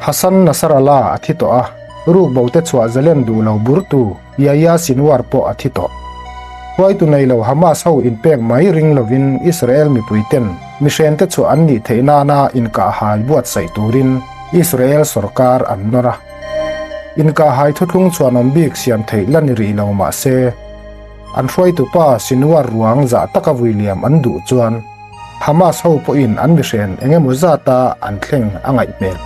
Hassan Nasrallah a thi tawh a, rukbo te chhuah zalen duh lo burtu Yahya Sinwar pawh a thi tawh. Hruaitu nei lo Hamas ho inpek mai ring lovin Israel mipui ten mihrente chhuah an nih theih nana inkahhai buatsaih turin Israel sorkar an nawr a. Inkahhai thuthlung chhuanawm bik siam theih la ni rih lo mah se, an hruaitu pa Sinwar ruang zah taka vuiliam an duh chuan Hamas ho pawhin an mihren eng emaw zata an thleng a ngaih hmel.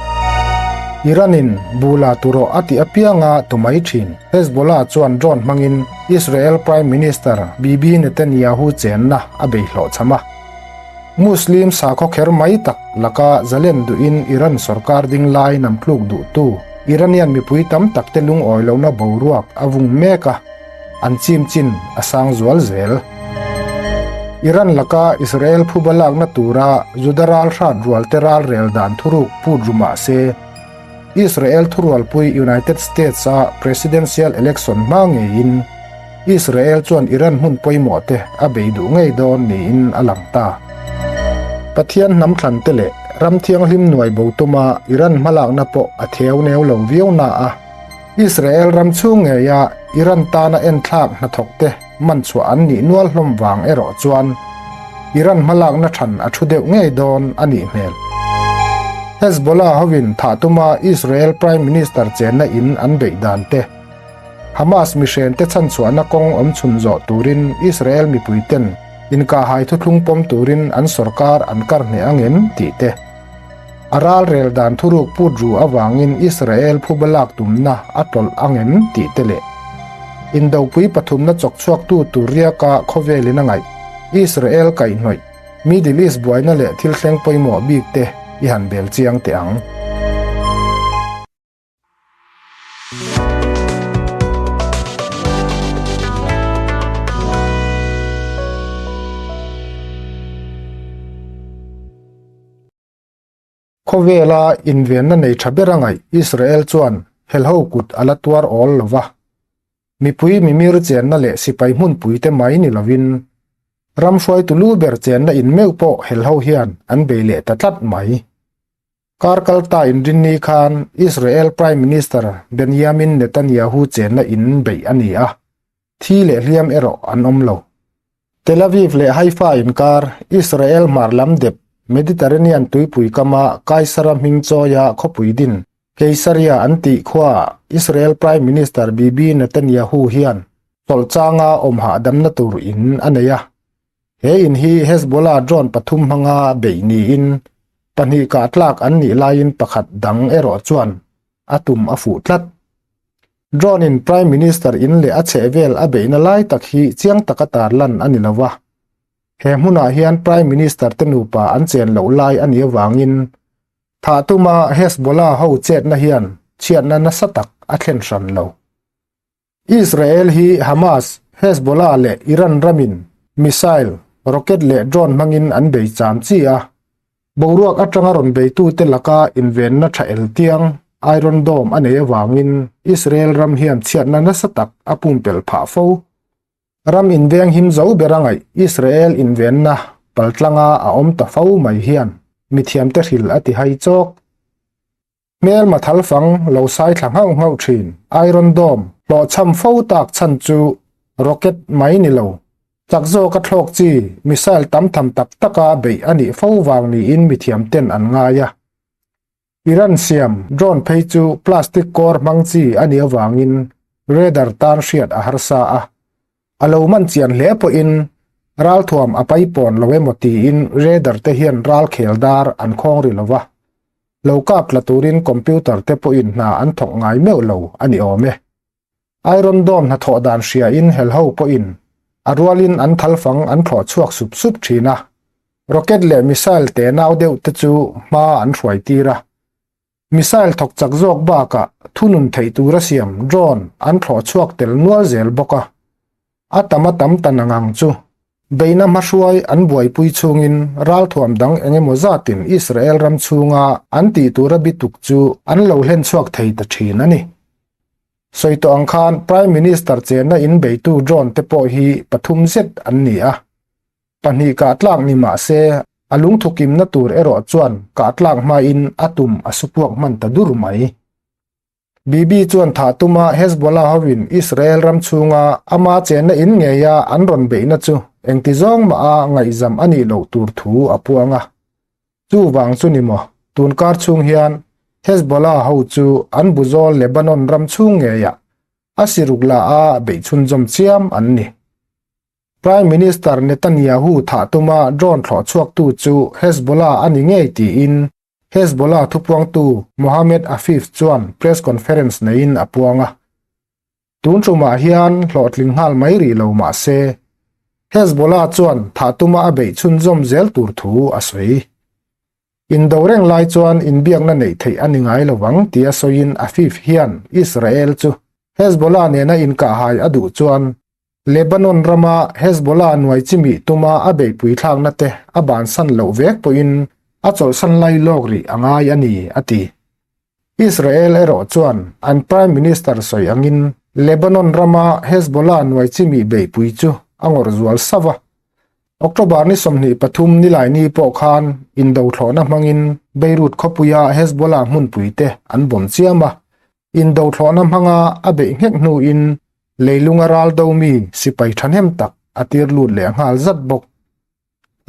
Iran-in bula turawh a tih apianga tu mai thin Hezbollah chuan drone hmangin Israel Prime Minister Bibi Netanyahu chenna a bei hlawhchham a. Muslim sakhaw kher mai tak laka zalen duhin Iran sorkar ding lai nam tluk duhtu Iranian mipui tam takte lungawi lohna boruak a vung mek a, an chim chin a sang zual zel. Iran laka Israel phuba lakna tura Juda ral hrat rualte ral rel dan thuruk put ru mah se, Israel thurualpui United States-a presidential election hma ngeiin Israel chuan Iran hmun pawimawh te a bei duh ngei dawn niin a lang ta. Pathian hnam thlan te leh ram thianghlim nuai bo tuma Iran hmalakna pawh a theu neu lo viau na a, Israel ram chhung ngeia Iran tana enthlak hnathawk te man chhuah an nih nual hlawm vang erawh chuan Iran hmalakna than a thu deuh ngei dawn a nih hmel. Hezbollah hovin thah tuma Israel Prime Minister chenna in an beih dan te, Hamas mihrente chhanchhuahna kawng awm chhun zawh turin Israel mipuiten inkahhai thuthlung pawm turin an sorkar an kar hneh ang em tih te, a ralrel dan thuruk put ru avangin Israel phuba lak tumna a tawlh ang em tih te leh Indopui pathumna chawk chhuaktu tur riaka khawvelin a ngaih Israel kaihhnawih Middle East buaina leh thil thleng pawimawh bik te i han bel chiang teh ang. Khawvela invenna nei tha ber a ngaih Israel chuan helho kut a la tuar awl lo va. Mipui mimir chenna leh sipai hmunpuite mai ni lovin ram hruaitu lu ber chenna in meuh pawh helho hian an bei leh ta tlat mai. Kar kalta inrinni khan Israel Prime Minister Benjamin Netanyahu chenna in beih a ni a, thi leh hliam erawh an awm lo. Tel Aviv leh Haifa inkar Israel hmar lam dep Mediterranean tuipui kama Kaisara hming chawia khawpui din Keisaria an tih khuaah Israel Prime Minister Bibi Netanyahu hian chawlhchanga awm hahdamna tur in a nei a. He in hi Hezbollah drone pathum hmanga beih niin pahnih kah tlak an nih laiin pakhat dang erawh chuan a tum a fuh tlat. Drone in Prime Minister in leh a chhehvel a beihna lai tak hi chiang taka tarlan a ni lo va. He hmunah hian Prime Minister te nupa an chen loh lai a nih avangin thah tuma Hezbollah ho chetna hian chhiatna nasa tak a thlen hran lo. Israel hi Hamas, Hezbollah leh Iran ramin missile, rocket leh drone hmangin an bei cham chi a. Boruak atanga rawn beitute laka invenna tha el tiang, Iron Dome, a nei avangin Israel ram hian chhiatna nasa tak a pumpelh phah fo. Ram inveng him zo ber a ngaih Israel invenna paltlanga a awm ta fo mai hian mithiamte hrilh a ti hai chawk. Hmelma thal fang lo sai thla nghauh nghauh thin Iron Dome hlawhchham fo tak chhan chu rocket mai ni lo, chak zawka thlawk chi missile tam tham tak taka beih a nih fo vang niin mithiam ten an ngai a. Iran siam drone phei chu plastic kawr hmang chi a nih avangin radar tan hriat a harsa a, a lo man chian hle pawhin ralthuam a paipawn lo emaw tiin radar te hian ralkhel dar an khawng ri lo va. Lo kap tla turin computer te pawhin hna an thawk ngai meuh lo a ni awm e. Iron Dome hnathawh dan hriain helho pawhin a rualin an thalfang an thlawh chhuak sup sup thin a, rocket leh missile te nau deuh te chu hma an hruai tir a. Missile thawk chak zawk bakah thunun theih tura siam drone an thlawh chhuak tel nual zel bawk a. A tam a tam ta nangang chu. Beihna hmahruai an buaipui chhungin ralthuam dang eng emaw zatin Israel ram chhunga an tih tura bituk chu an lo hlen chhuak thei ta thin a ni. Sawi tawh ang khan Prime Minister chenna in beitu drone te pawh hi pathum zet an ni a. Pahnih kah tlak ni mah se A lungthu kimna tur erawh chuan kah tlak hmain a tum a su puak hman ta dur mai. Bibi chuan thah tuma Hezbollah hovin Israel ram chhunga ama chenna in ngeia an rawn beihna chu engti zawng maha ngaihzam a nih loh tur thu a puang a. Chuvang chu ni maw, tun kar chhung hian Hezbollah ho chu an buzawl Lebanon ram chhung ngeiah a siruk la a beih chhunzawm chiam an ni. Prime Minister Netanyahu thah tuma drone thlawh chhuaktu chu Hezbollah a ni ngei tiin Hezbollah thupuangtu Mohammed Afif chuan press conference neiin a puang a. Tun tumah hian hlawhtling nghal mai rih lo mah se, Hezbollah chuan thah tuma a beih chhunzawm zel tur thu a sawi. Indo reng lai chuan inbiakna neih theih a ni ngai lo vang tia sawiin Afif hian Israel chu Hezbollah nena inkahhai a duh chuan Lebanon rama Hezbollah nuai chimih tuma a beihpui thlakna te a bansan loh vek pawhin a chawlhsan lai lawk rih a ngai a ni, a ti. Israel erawh chuan an Prime Minister sawi angin Lebanon rama Hezbollah nuai chimih beihpui chu a ngawrh zual sauh a. October ni 23 nilaini pawh khan indothlawhna hmangin Beirut khawpuia Hezbollah hmunpuite an bawm chiam a. Indothlawhna hmanga a beih nghek hnuin leilunga ral do mi sipai thahnem tak a tir lut leh nghal zat bawk.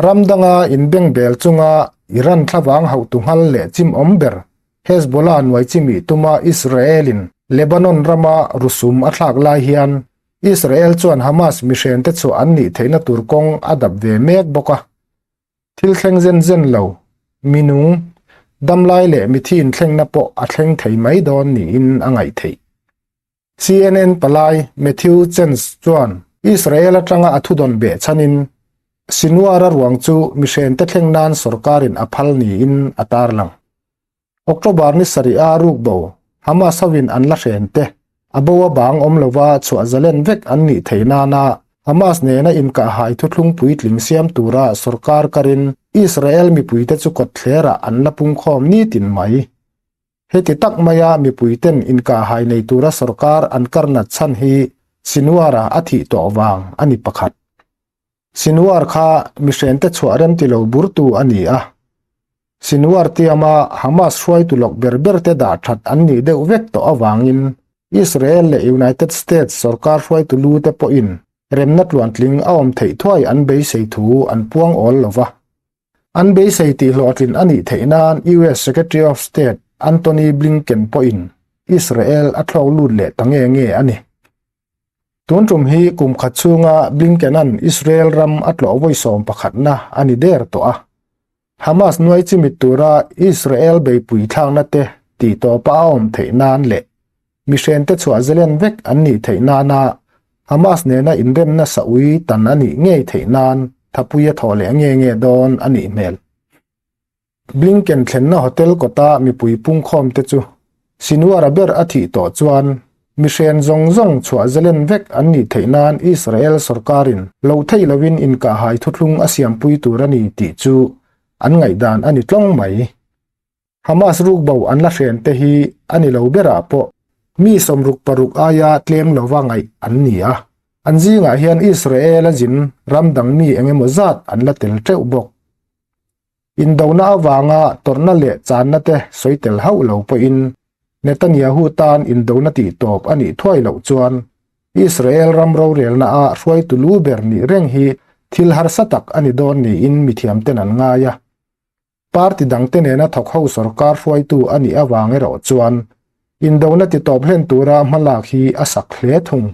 Ram danga inbengbel chunga Iran thlavang hauhtu nghal leh chimawm ber Hezbollah nuai chimih tuma Israel-in Lebanon rama rusum a thlak lai hian Israel chuan Hamas mihrente chhuah an nih theihna tur kawng a dap ve mek bawk a. Thil thleng zen zen lo, minung, damlai leh mithi inthlengna pawh a thleng thei mai dawn niin a ngaih theih. CNN palai Matthew Chance chuan Israel atanga a thudawn beh chhanin Sinwar-a ruang chu mihrente thleng nan sorkarin a phal niin a tarlang. October ni sarih-a rukbo Hamas hovin an la hrente a bo a bang awm lova chhuah zalen vek an nih theih nana Hamas nena inkahhai thuthlung puitling siam tura sorkar karin Israel mipuite chu kawtthlerah an la pungkhawm nitin mai. Heti tak maia mipuiten inkahhai nei tura sorkar an karnat chhan hi Sinwar-a a thih tawh vang a ni pakhat. Sinwar kha mihrente chhuah remti lo burtu a ni a. Sinwar tiama Hamas hruaitu lawk ber berte dah that an nih deuh vek tawh avangin Israel leh United States sorkar hruaitu lute pawhin remna tluantling a awm theih thuai an beisei thu an puang awl lo va. An beisei tih hlawhtlin a nih theih nan US Secretary of State Antony Blinken pawhin Israel a thlawk lut leh ta nge nge a ni. Tun tum hi kum khat chhunga Blinken-a'n Israel ram a tlawh vawi sawm pakhatna a ni der tawh a. Hamas nuai chimit tura Israel beipui thlakna te tih tawpa a awm theih nan leh mihrente chhuah zalen vek an nih theih nana Hamas nena inremna saui tan a nih ngei theih nan thapui a thawh leh nge nge dawn a nih hmel. Blinken thlenna hotel kawta mipui pungkhawmte chu Sinwar-a ber a thih tawh chuan mihren zawng zawng chhuah zalen vek an nih theih nan Israel sorkarin loh theih lovin inkahhai thuthlung a siampui tur a ni tih chu an ngaihdan a ni tlawng mai. Hamas rukbo an la hren te hi a ni lo berah pawh mi 66 aia tlem lova ngaih an ni a, an zingah hian Israel a zin ram dang mi eng emaw zat an la tel teuh bawk. Indona avanga tawrhna leh channa te sawi tel hauh lo pawhin Netanyahu tan indona tih tawp a nih thuai loh chuan Israel ram rorelna a hruaitu lu ber nih reng hi thil harsa tak a ni dawn niin mithiamten an ngai a. Party dangte nena thawk ho sorkar hruaitu a nih avang erawh chuan indona titawp hlen tura hmalak hi a sak hle thung.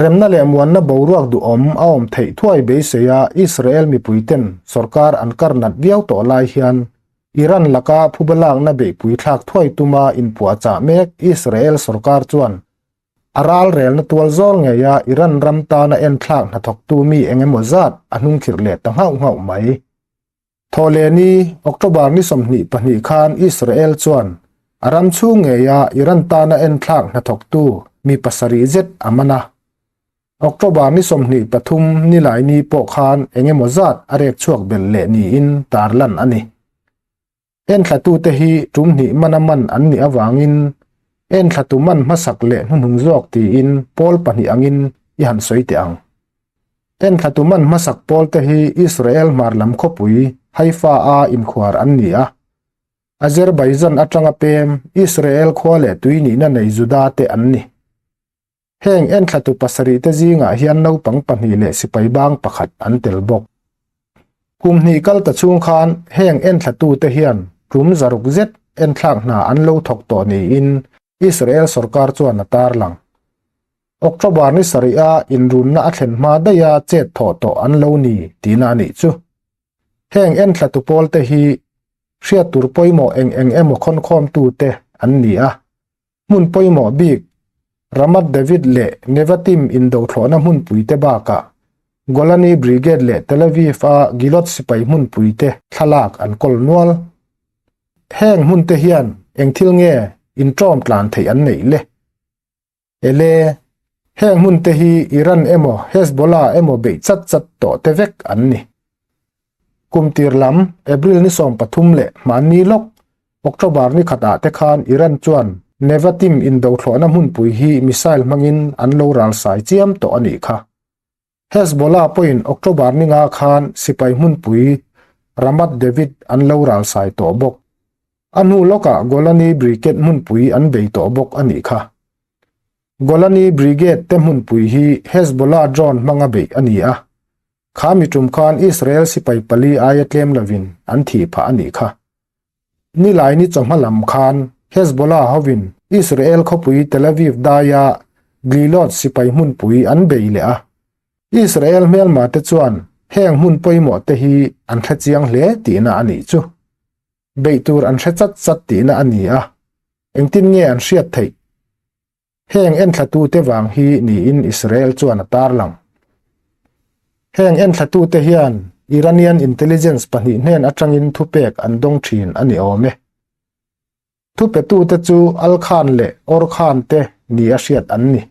Remna leh muanna boruak duhawm a awm theih thuai beiseia Israel mipuiten sorkar an kar nat viau tawh lai hian Iran laka phuba lakna beihpui thlak thuai tuma inpuahchah mek Israel sorkar chuan A ralrelna tual zawl ngeia Iran ram tana enthlak hnathawktu mi eng emaw zat a hnungkhirh leh ta nghauh nghauh mai. Thawhlehni, October ni 22 khan Israel chuan a ram chhung ngeia Iran tana enthlak hnathawktu mi pasarih zet a man a. October ni 23 nilaini pawh khan eng emaw zat a rek chhuak belh leh niin tarlan a ni. Enthlatute hi tum hnih mana man an nih avangin enthlatu man hmasak leh hnuhnung zawk tiin pawl pahnih angin i han sawi teh ang. Enthlatu man hmasak pawlte hi Israel hmar lam khawpui Haifa-a inkhuar an ni a. Azerbaijan atanga pem Israel khua leh tui nihna nei Juda te an ni. Heng enthlatu pasarihte zingah hian naupang pahnih leh sipai bang pakhat an tel bawk. Kum hnih kal ta chhung khan heng enthlatute hian tum zaruk zet enthlak hna an lo thawk tawh niin Israel sorkar chuan a tarlang. October ni sarih a inrunna a thlen hma daiha chet thawh tawh an lo ni tihna a nih chu. Heng enthlatu pawlte hi hriat tur pawimawh eng eng emaw khawnkhawmtute an ni a. Hmun pawimawh bik Ramat David leh Nevatim indothlawhna hmunpuite bakah Golani Brigade leh Tel Aviv-a Gilot sipai hmunpuite thlalak an kawl nual. Heng hmunte hian eng thil nge inṭawm tlan theih an neih le? Ele, heng hmunte hi Iran emaw Hezbollah emaw beih chat chat tawh te vek an ni. Kum tir lam, April ni 13 leh hmanni lawk, October ni khatah te khan Iran chuan Nevatim indothlawhna hmunpui hi missile hmangin an lo ralsai chiam tawh a nih kha. Hezbollah pawhin October ni nga khan sipai hmunpui Ramat David an lo ralsai tawh bawk. A hnu lawkah Golani Brigade hmunpui an bei tawh bawk a nih kha. Golani Brigade te hmunpui hi Hezbollah drone hmanga beih a ni a. Kha mi tum khan Israel sipai pali aia tlem lovin an thih phah a nih kha. Nilaini chawhma lam khan Hezbollah hovin Israel khawpui Tel Aviv daia Glilot sipai hmunpui an bei leh a. Israel hmelma te chuan heng hmun pawimawh te hi an hre chiang hle tihna a nih chu. Beih tur an hre chat chat tihna a ni a, engtin nge an hriat theih? Heng enthlatute vang hi niin Israel chuan a tarlang. Heng enthlatute hian Iranian intelligence pahnih hnen atangin thupek an dawng thin a ni awm e. Thupetute chu Al Khan leh Or Khan te ni a hriat an ni.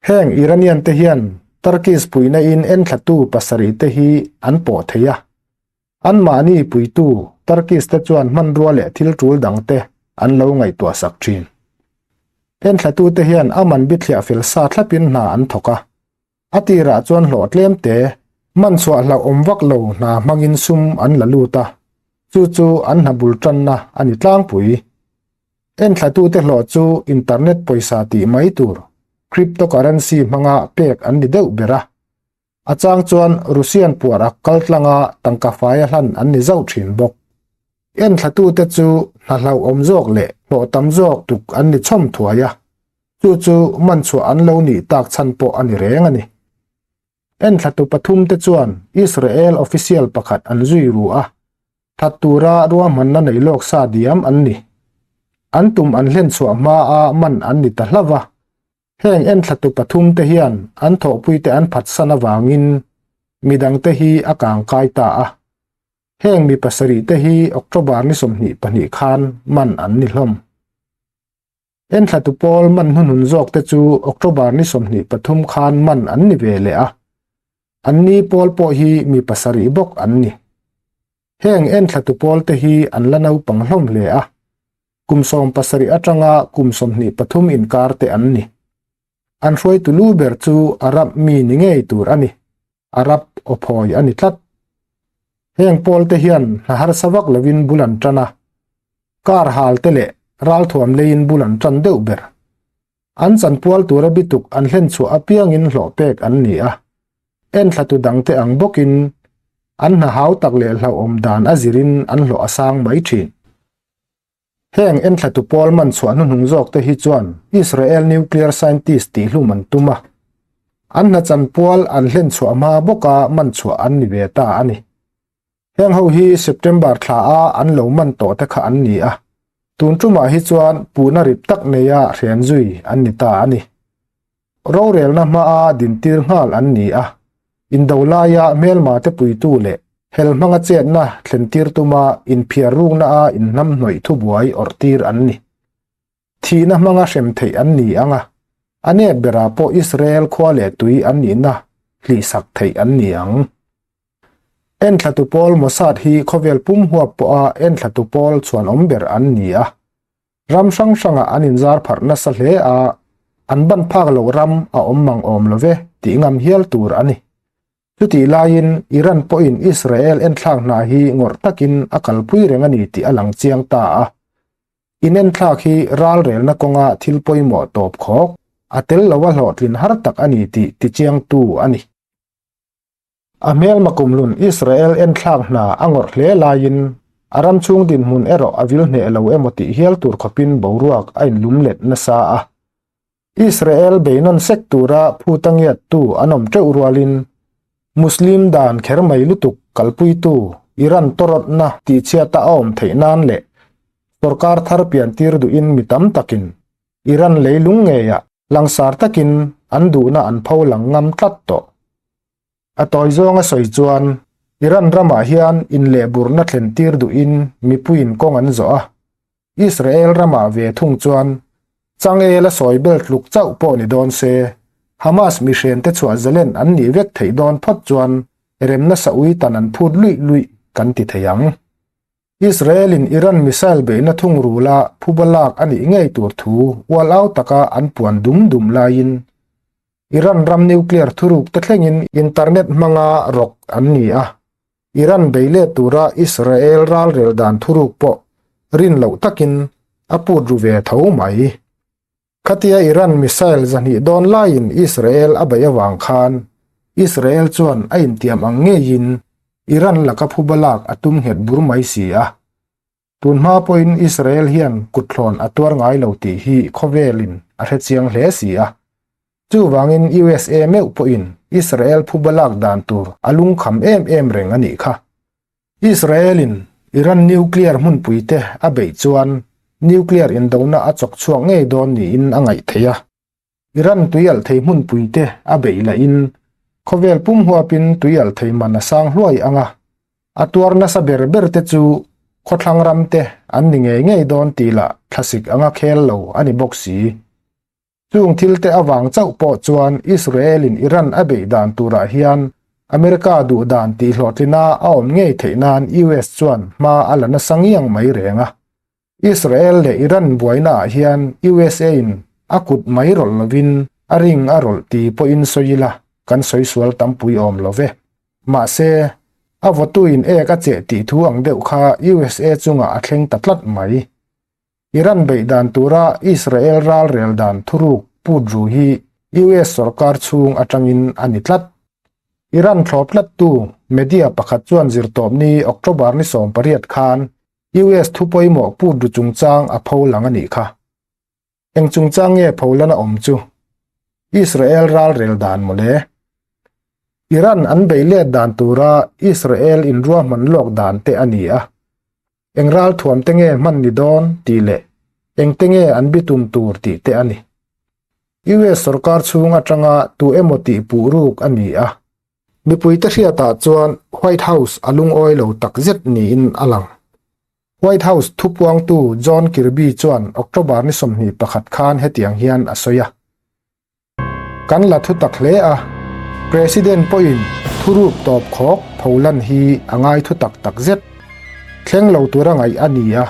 Heng Iranian te hian Turkish puihna in enthlatu pasarih te hi an pawh thei a. Anmahni puitu Turkish te chuan hmanrua leh thil tul dang te an lo ngaihtuah sak thin. Enthlatute hian a man bithliah fel sa thlapin hna an thawk a. A tirah chuan hlawh tlem te, man chhuah hlauhawm vak lo hna hmangin sum an la lut a, chu chu an hna bul tanna a ni tlangpui. Enthlatute hlawh chu internet pawisa tih mai tur cryptocurrency hmanga pek an ni deuh ber a. A chang chuan Russian puar a kal tlanga tangka faia hlan an ni zauh thin bawk. Enthlatute chu hna hlauhawm zawk leh hlawh tam zawk tuk an ni chhawm thuai a, chu chu man chhuah an lo nih tak chhan pawh a ni reng a ni. Enthlatu pathumte chuan Israel official pakhat an zui ru a, that tura ruahmanna nei lawk sa diam an ni. An tum an hlen chhuah hmaa man an ni ta hlauh a, Heng enthlatu pathumte hian an thawhpuite an phatsan avangin midangte hi a kangkai ta a. Heng mi pasarihte hi October ni 22 khan man an ni hlawm. Enthlatu pawl man hnuhnun zawkte chu October ni 23 khan man an ni ve leh a. Anni pawl pawh hi mi pasarih bawk an ni. Heng enthlatu pawlte hi an la naupang hlawm hle a. Kum 17 atanga kum 23 inkar te an ni. An hruaitu lu ber chu Arab mi ni ngei tur a ni. Arab awphawi a ni tlat. Heng pawl te hian hna harsa vak lovin bul an tan a. Kar hal te leh ralthuam leiin bul an tan deuh ber. An chanpual tura bituk an hlen chhuah apiangin hlawh pek an ni a. Enthlatu dangte ang bawkin an hna hau tak leh hlauhawm dan a zirin an hlawh a sang mai thin. Heng enthlatu pawl man chhuah hnuhnung zawk te hi chuan Israel nuclear scientist tih hlum an tum a. An hna chanpual an hlen chhuah hma bawka man chhuah an ni ve ta a ni. Heng ho hi September thla a an lo man tawh te kha an ni a. Tun tumah hi chuan puhna rip tak neia hren zui an ni ta a ni. Rorelna hmaa dintir nghal an ni a, indo laia hmelma te puitu leh hel hmanga chetna thlentir tuma inphiar rukna a inhnamhnawih thubuai awrhtir an ni. Thihna hmanga hrem theih an ni ang a, a nep berah pawh Israel khua leh tui an nihna hlihsak theih an ni ang. Enthlatu pawl Mossad hi khawvel pum huap pawha enthlatu pawl chhuanawm ber an ni a. Ram hrang hrangah an inzar pharh nasa hle a, an ban phak loh ram a awm mang awm lo ve tih ngam hial tur a ni. Chutih laiin Iran pawhin Israel enthlak hna hi ngawrh takin a kalpui reng a ni tih a lang chiang ta a. Inenthlak hi ralrelna kawnga thil pawimawh tawp khawk, a tel loa hlawhtlin har tak a ni tih tichiangtu a ni. A hmelma kumhlun Israel enthlak hna a ngawrh hle laiin a ram chhung dinhmun erawh a vil hneh lo emaw tih hial tur khawpin boruak a inlum let nasa a. Israel beinawn sek tura phuta ngiattu an awm teuh rualin Muslim dan kher mai lutuk kalpuitu Iran tawrawtna tihchhiata a awm theih nan leh sorkar thar piantir duhin mi tam takin Iran leilung ngeiah langsar takin an duhna an pho lang ngam tlat tawh. A tawi zawnga sawi chuan Iran ramah hian inlehburna thlentir duhin mipuiin kawng an zawh a, Israel ramah ve thung chuan changel a sawi bel tluk chauh pawh ni dawn se, Hamas mihrente chhuah zalen an nih vek theih dawn phawt chuan remna sa ui tan an phut luih luih kan ti thei ang. Israel-in Iran missile beihna thungrula phuba lak a nih ngei tur thu ual au taka an puan dum dum laiin Iran ram nuclear thuruk te thlengin internet hmanga rawk an ni a, Iran bei let tura Israel ralrel dan thuruk pawh rin loh takin a put ru ve tho mai. Khatia Iran missile zahnih dawn laiin Israel a beih avang khan Israel chuan a intiam ang ngeiin Iran laka phuba lak a tum nghet bur mai si a. Tun hma pawhin Israel hian kutthlawn a tuar ngai lo tih hi khawvelin a hre chiang hle si a. Chuvangin USA meuh pawhin Israel phuba lak dan tur a lungkham em em reng a nih kha. Israel-in Iran nuclear hmunpuite a beih chuan nuclear indona a chawk chhuak ngei dawn niin a ngaih theih a. Iran tuialhthei hmunpuite a beih lahin khawvel pum huapin tuialhthei man a sang hluai ang a, a tuar nasa ber berte chu khawthlang ramte an ni ngei ngei dawn tih lah thlasik anga khel lo a ni bawk si. Chung thilte avang chauh pawh chuan Israel-in Iran a beih dan turah hian America duh dan tihhlawhtlina a awm ngei theih nan US chuan hma a la nasa ngiang mai reng a. Israel leh Iran buainaah hian USA-in a kut mai rawlh lovin a ring a rawlh ti pawhin sawi ila kan sawi sual tampui awm lo ve. Mahse, a vawtuin ek a cheh tih thu ang deuh kha USA chungah a thleng ta tlat mai. Iran beih dan tura Israel ralrel dan thuruk put ru hi US sorkar chhung atangin a ni tlat. Iran thlawp tlattu media pakhat chuan zirtawpni October ni 18 khan US thu pawimawh put ru chungchang a pho lang a nih kha. Eng chungchang nge pholana awm chu? Israel ralrel dan mawle. Iran an beih let dan tura Israel inruahman lawk dan te a ni a. Eng ral thuam te nge hman ni dawn tih leh eng te nge an bitum tur tih te a ni. US sorkar chhung atanga tu emaw tih puh ruk a ni a. Mipuite hriatah chuan White House a lungawi lo takzet niin a lang. White House thupuangtu John Kirby chuan October ni 21 khan hetiang hian a sawi a. Kan la thu tak hle a, President pawhin thuruk tawp khawk pholan hi a ngai thu tak tak zet. Thleng lo tura ngaih a ni a,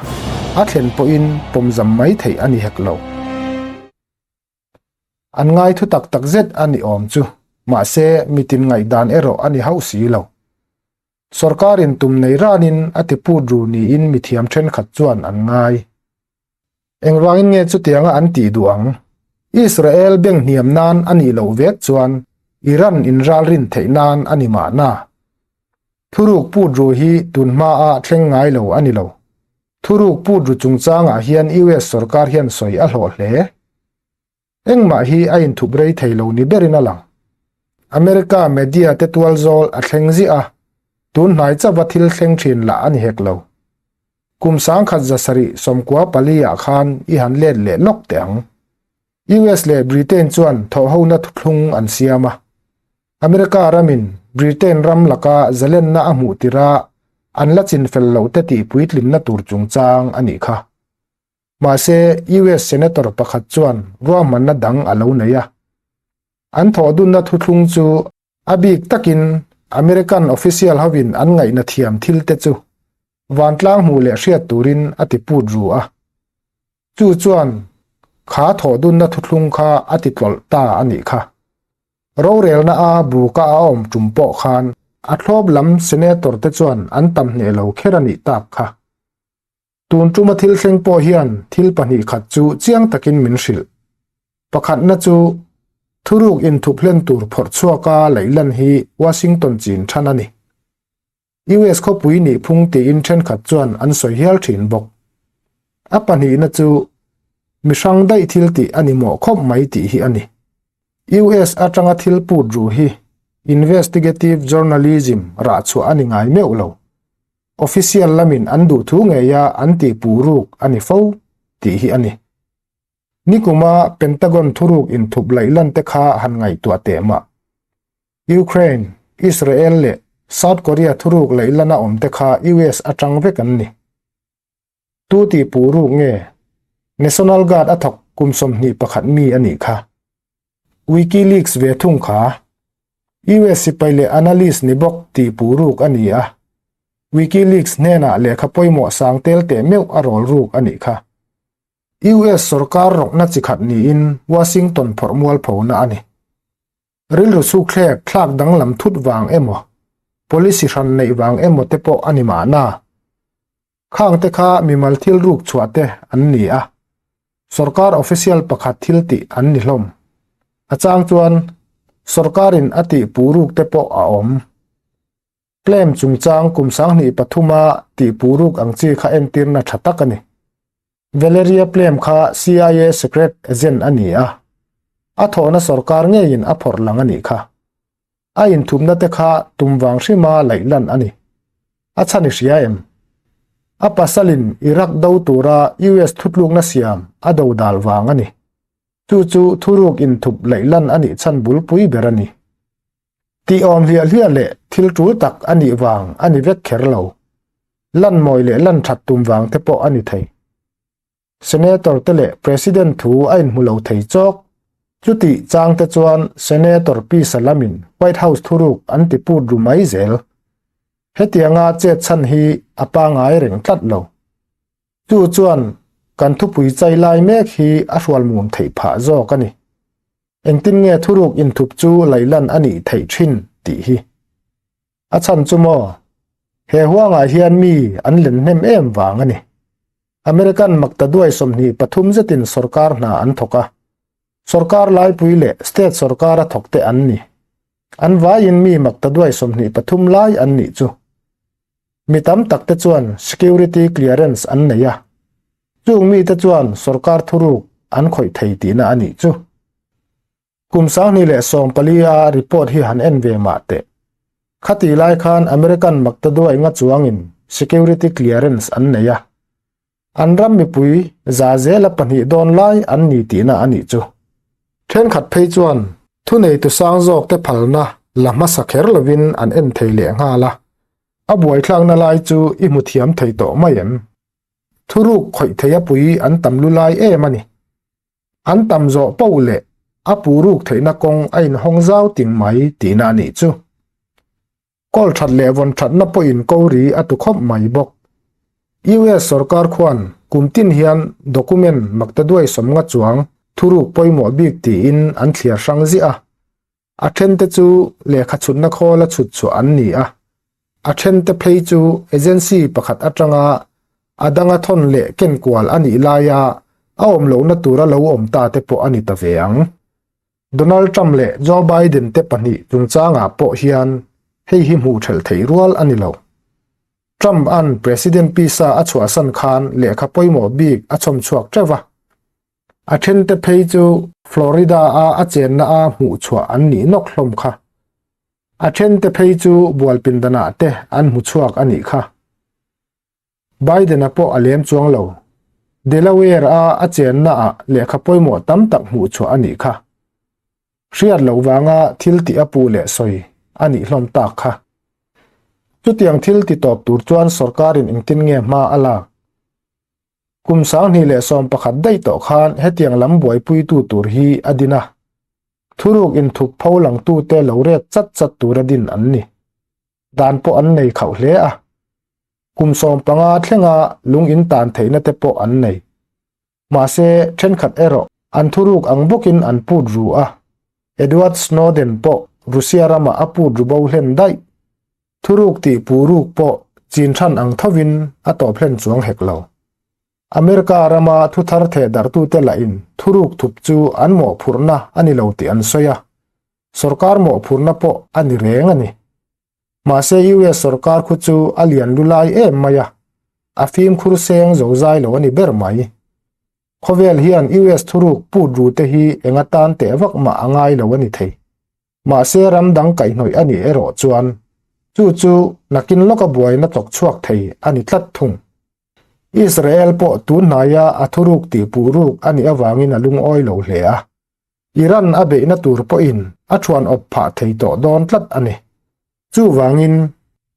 a thlen pawhin pawmzam mai theih a ni hek lo. An ngai thu tak tak zet a ni awm chu, mahse mitin ngaihdan erawh a ni hauh si lo. Sorkarin tum nei ranin a ti put ru niin mithiam thenkhat chuan an ngai. Engvangin nge chutianga an tih duh ang? Israel beng hniam nan a nih loh vek chuan Iran inralrin theih nan a ni mahna. Thuruk put ru hi tun hmaa thleng ngai lo a ni lo. Thuruk put ru chungchangah hian US sorkar hian sawi a hlawh hle. Engmah hi a inthup rei thei lo ni berin a lang. America media te tual zawl a thleng ziah a, tun hnai chauha thil thleng thin lah a ni hek lo. Kum 1794 ah khan i han let leh lawk teh ang. US leh Britain chuan thawhhona thuthlung an siam a. America ramin Britain ram laka zalenna a hmuh tirah an la chinfel loh te tih puitlinna tur chungchang a nih kha. Mahse, US Senator pakhat chuan ruahmanna dang a lo nei a. An thawhdunna thuthlung chu a bik takin American official hovin an ngaihna thiam thil te chu vantlang hmuh leh hriat turin a ti put ru a. Chu chuan kha thawhdunna thuthlung kha a ti tlawlh ta a nih kha. Rorelna a buka a awm tum pawh khan a thlawp lam Senator te chuan an tam hneh lo kher a nih tak kha. Tun tuma thil thleng pawh hian thil pahnih khat chu chiang takin min hrilh. Pakhatna chu thuruk inthup hlen tur phawrh chhuaka laihlan hi Washington chin than a ni. US khawpui nih phung tiin thenkhat chuan an sawi hial thin bawk. A pahnihna chu mi hrang daih thil tih a ni mawh khawp mai tih hi a ni. US atanga thil put ruh hi investigative journalism rah chhuah a ni ngai meuh lo. Official lamin an duh thu ngeia an tih puh ruk a ni fo tih hi a ni. Nikuma Pentagon thuruk inthup laih lan te kha han ngaihtuah teh mah. Ukraine, Israel leh South Korea thuruk laih lana awm te kha US atang vek an ni. Tu tih puh ruk nge? National Guard a thawk kum 21 mi a nih kha. WikiLeaks ve thung kha US sipai leh analyst ni bawk tih puh ruk a ni a, WikiLeaks hnenah lehkha pawimawh sang tel teh meuh a rawl ruk a nih kha. US sorkar rawkna chi khat niin Washington phawrh mualphona a ni. Rilru sukthlek thlak danglam thut vang emaw, policy hran neih vang emaw te pawh a ni mahna. Khang te kha mimal thil ruk chhuah te an ni a, sorkar official pakhat thil tih an ni hlawm. A chang chuan sorkarin a tih puh ruk te pawh a awm. Claim chungchang kum 2003 a tih puh ruk ang chi kha entirna tha tak a ni. Valeria Plame kha CIA secret agent a ni a, a thawhna sorkar ngeiin a phawrh lang a nih kha. A inthupna te kha tum vang hrima laih lan a ni. A chhan i hria em? A pasalin Iraq do tura US thutlukna siam a do dal vang a ni. Chu chu thuruk inthup laih lan a nih chhan bulpui ber a ni. Tih awm hliah hliah leh thil tul tak a nih vang a ni vek kher lo. Lan mawi leh lan that tum vang te pawh a ni thei. Senator te leh President thu a inhmu lo thei chawk. Chutih chang te chuan Senator Pi Salamin White House thuruk an ti put ru mai zel. Hetianga chet chhan hi a pangai reng tlat lo. Chu chuan kan thupui chai lai mek hi a hrual mum theih phah zawk a ni. Engtin nge thuruk inthup chu laihlan a nih theih thin tih hi. A chhan chu maw? He huangah hian mi an len hnem em vang a ni. American maktaduai 23 zetin sorkar hna an thawk a, sorkar laipui leh state sorkara thawkte an ni. An vaiin mi maktaduai 23 lai an nih chu. Mi tam takte chuan security clearance an nei a, chung mite chuan sorkar thuruk an khawih thei tihna a nih chu. Kum 2014 a report hi han en ve mah teh. Khati lai khan American maktaduai nga chuangin security clearance an nei a. An ram mipui za zela pahnih dawn lai an ni tihna a nih chu. Thenkhat phei chuan thuneitu sang zawk te phalna la hmasa kher lovin an en thei leh nghal a. A buaithlakna lai chu i hmu thiam thei tawh mai em? Thuruk khawih thei a pui an tam lu lai em a ni. An tam zawh poh leh a puh ruk theihna kawng a inhawng zau ting mai tihna a nih chu. Kawl that leh vawn thatna pawhin ko ri a tu khawp mai bawk. US sorkar khuan kum tin hian document maktaduai 50 chuang thuruk pawimawh bik tiin an thliar hrang ziah a. A thente chu lehkha chhutna khawla chhut chhuah an ni a, a thente phei chu agency pakhat atanga a danga thawn leh ken kual a nih laia a awm lohna tura lo awm ta te pawh a ni ta ve ang. Donald Trump leh Joe Biden te pahnih chungchangah pawh hian hei hi hmuh thelh theih rual a ni lo. Trump an President pisa a chhuahsan khan lehkha pawimawh bik a chhawm chhuak teuh va. A thente phei chu Florida a a chenna a hmuh chhuah an nih nawk hlawm kha. A thente phei chu bualpindanah te an hmu chhuak a nih kha. Biden-a pawh a lem chuang lo. Delaware a a chenna ah lehkha pawimawh tam tak hmuh chhuah a nih kha. Hriat loh vanga thil tih a puh leh sawi a nih hlawm tak kha. Chutiang thil ti tawp tur chuan sorkarin engtin nge hma a lak? Kum 2011 daih tawh khan hetiang lam buaipuitu tur hi a din a, thuruk inthup pho langtute lo rek chat chat tura din an ni. Dan pawh an nei khauh hle a, kum 15 thlenga lung in tan theihna te pawh an nei. Mahse, thenkhat erawh an thuruk ang bawkin an put ru a. Edward Snowden pawh Russia ramah a put ru bo hlen daih. Thuruk tih puh ruk pawh chin than ang thovin a tawp hlen chuang hek lo. America rama thuthar theh darhtute lahin thuruk thup chu an mawhphurhna a ni lo tih an sawi a, sorkar mawhphurhna pawh a ni reng a ni. Mahse US sorkar khu chu a lian lu lai em mai a, a fimkhur seng zo zai lo a ni ber mai. Khawvel hian US thuruk put ru te hi enga tan teh vak mah a ngai lo a ni thei. Mahse ram dang kaihhnawih a nih erawh chuan chu chu nakin lawka buaina chawk chhuak thei a ni tlat thung. Israel pawh tun hnaia a thuruk tih puh ruk a nih avangin a lungawi lo hle a. Iran a beihna tur pawhin a thuan awp phah thei tawh dawn tlat a ni. Chuvangin,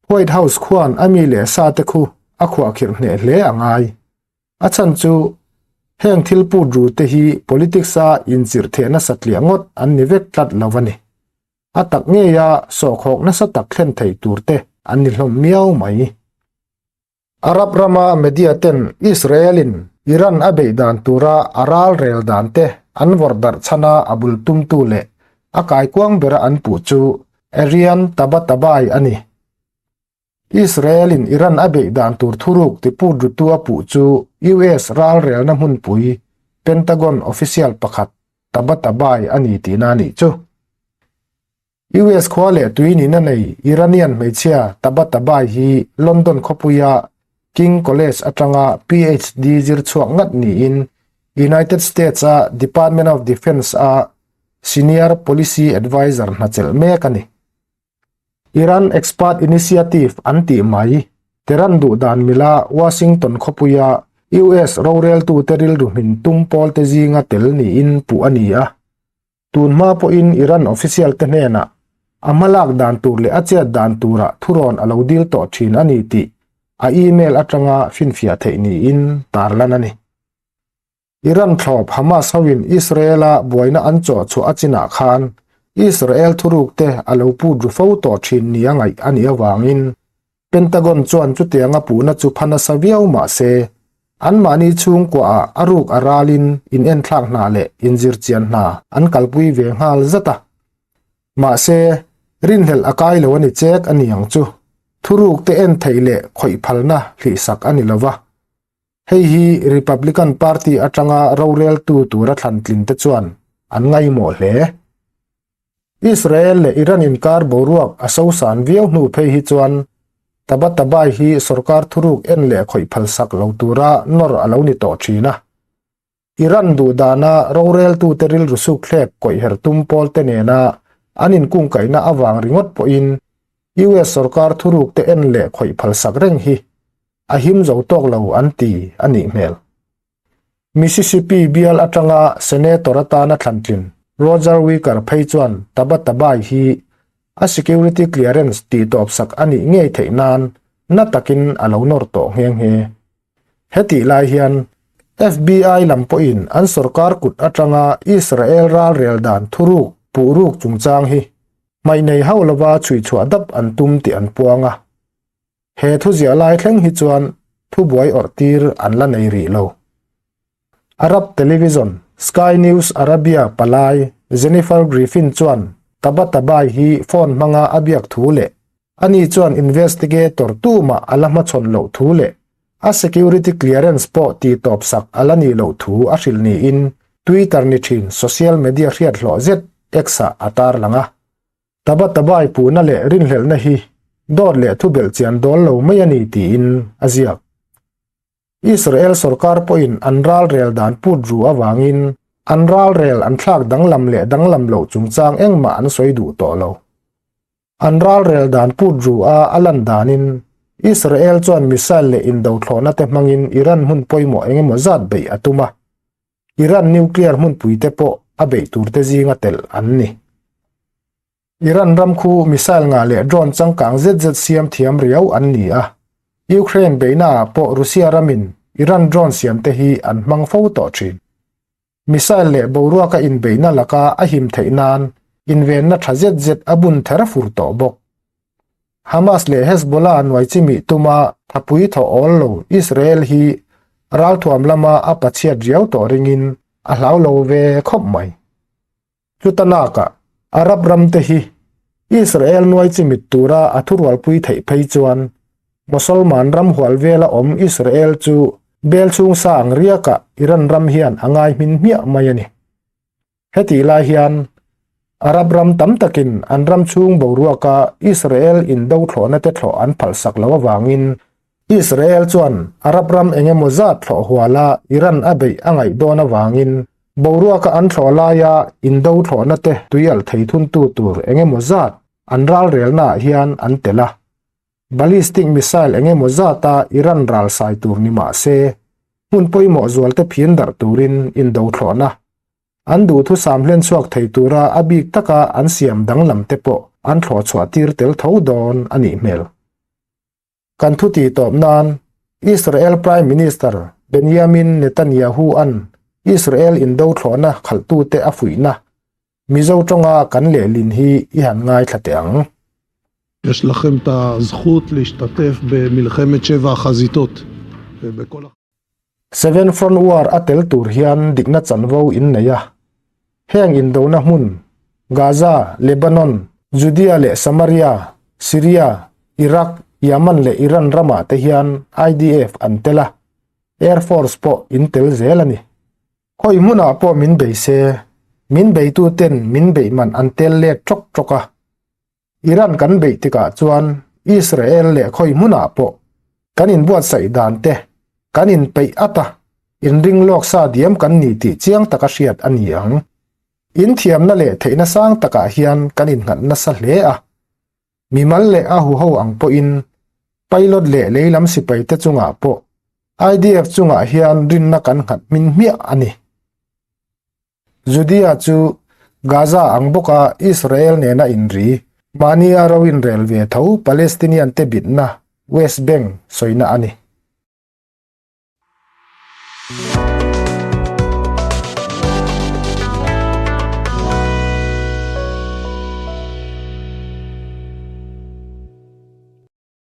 White House khuan a mi leh sa te khu a khuahkhirh hneh hle a ngai. A chhan chu, heng thil put ru te hi politics a inchirh theh nasa tliah ngawt an ni vek tlat lo a ni. A tak ngeia sawhkhawk nasa tak thlen thei tur te an ni hlawm miau mai. Arab rama media ten Israel-in Iran a beih dan tura a ral rel dan te an vawrh darh chhana a bul tumtu leh a kaikuang bera an puh chu Arian Tabatabai a ni. Israel-in Iran a beih dan tur thuruk tiput rutu a puh chu US ral relna hmunpui Pentagon official pakhat Tabatabai a ni tihna a nih chu. US khua leh tui nihna nei Iranian hmeichhia Tabatabai hi London khawpuia King College atanga PhD zir chhuak ngat niin United States-a Department of Defense-a Senior Policy Advisor hna chelh mek a ni. Iran Expert Initiative an tih mai, Tehran duh dan mila Washington khawpuia US roreltute rilru hmin tum pawlte zinga tel niin puh a ni a. Tun hma pawhin Iran official te hnenah a hmalak dan tur leh a chet dan turah thurawn a lo dil tawh thin a ni tih a email atanga finfiah theih niin tarlan a ni. Iran thlawp Hamas hoin Israel-a buaina an chawh chhuah a chinah khan Israel thuruk te a lo put ru fo tawh thin nia ngaih a nih avangin Pentagon chuan chutianga puhna chu pha nasa viau mah se, anmahni chhungkuaah a ruk a ralin inenthlak hna leh inzirchian hna an kalpui ve nghal zat a. Mahse, rinhlelh a kai lo a ni chek a ni ang chu. Thuruk te en theih leh khawih phalna hlihsak a ni lo va. Hei hi Republican Party atanga roreltu tura thlantlin te chuan an ngaimawh hle. Israel leh Iran inkar boruak a sosan viau hnu phei hi chuan Tabatabai hi sorkar thuruk en leh khawih phalsak lo tura nawr a lo ni tawh thin a. Iran duhdana roreltute rilru sukthlek kawihher tum pawlte nena an inkungkaihna avang ringawt pawhin US sorkar thurukte en leh khawih phalsak reng hi a him zo tawk lo an ti a nih hmel. Mississippi bial atanga Senator atana thlantlin Roger Wicker phei chuan Tabatabai hi a security clearance tihtawpsak a nih ngei theih nan na takin a lo nawr tawh nghe nghe. Hetih lai hian FBI lam pawhin an sorkar kut atanga Israel ralrel dan thuruk puhruk chungchang hi hmaih nei hauh lova chhuihchhuah dap an tum tih an puang a. He thuziah lai thleng hi chuan thubuai awrh tir an la nei rih lo. Arab television Sky News Arabia palai Jennifer Griffin chuan Tabatabai hi phone hmanga a biak thu leh ani chuan investigator tumah a la hmachhawn loh thu leh a security clearance pawh tihtawp sak a la nih loh thu a hrilh niin Twitter ni thin social media hriat hlawh zet X-ah a tarlang a. Tabatabai puhna leh rinhlelhna hi dawt leh thubelh chian dawl lo mai a ni tiin a ziak. Israel sorkar pawhin an ralrel dan put ru avangin an ralrel an thlak danglam leh danglam loh chungchang engmah an sawi duh tawh lo. An ralrel dan put ru a a lan danin Israel chuan missile leh indothlawhna te hmangin Iran hmun pawimawh engemaw zat beih a tum a. Iran nuclear hmunpui te pawh a beih tur te zinga tel an ni. Iran ram khu missile ngah leh drone changkang zet zet siam thiam riau an ni a, Ukraine beihna ah pawh Russia ramin Iran drone siam te hi an hmang fo tawh thin. Missile leh boruaka inbeihna laka a him theih nan invenna tha zet zet a bun ther fur tawh bawk. Hamas leh Hezbollah nuai chimih tuma thapui thaw awl lo Israel hi ralthuam lama a pachhiat riau tawh ringin a hlau lo ve khawp mai. Chuta nakah. Arab ramte hi Israel nuai chimit tura a thurualpui theih phei chuan Mosolman ram hual vela awm Israel chu bel chhung sa ang riakah Iran ram hian a ngai hmin hmiah mai a ni. Hetih lai hian Arab ram tam takin an ram chhung boruaka Israel indo thlawhna te thlawh an phalsak loh avangin Israel chuan Arab ram eng emaw zat thlawh huala Iran a beih a ngaih dawn avangin boruaka an thlawh laia indo thlawhna te tuialh thei thuntu tur eng emaw zat an ralrelnaah hian an tel a. Ballistic missile eng emaw zata Iran ral sai tur ni mah se, hmun pawimawh zualte phin darh turin indo thlawhna an duhthusam hlen chhuak thei tura a bik taka an siam danglam te pawh an thlawh chhuah tir tel tho dawn a nih hmel. Kan thu tih tawp nan Israel Prime Minister Benjamin Netanyahu-a'n Israel indo thlawhna khalhtute a fuihna Mizo tawnga kan lehlin hi i han ngaithla teh ang. יש לכם את הזכות להשתתף במלחמת שבע החזיתות ובכל Seven Front War a tel tur hian dikna chanvo in nei a. Heng indona hmun, Gaza, Lebanon, Judea leh Samaria, Syria, Iraq, Yaman leh Iran ramah te hian IDF an tel a, Air Force pawh in tel zel a ni. Khawi hmunah pawh min bei se, min beituten min beih man an tel let ṭawk ṭawk a. Iran kan beih tikah chuan Israel leh khawi hmunah pawh kan inbuatsaih dan te kan inpeih at a, inring lawk sa diam kan ni tih chiang taka hriat a ni ang. Inthiamna leh theihna sang takah hian kan innghat nasa hle a. Mimal leh a huho ang pawhin pilot leh leilam sipai te chungah pawh IDF chungah hian rinna kan nghat hmin hmiah a ni. Judea chu Gaza ang bawka Israel nena inri, mahnia ro inrel ve tho Palestinian te bitna West Bank sawina a ni.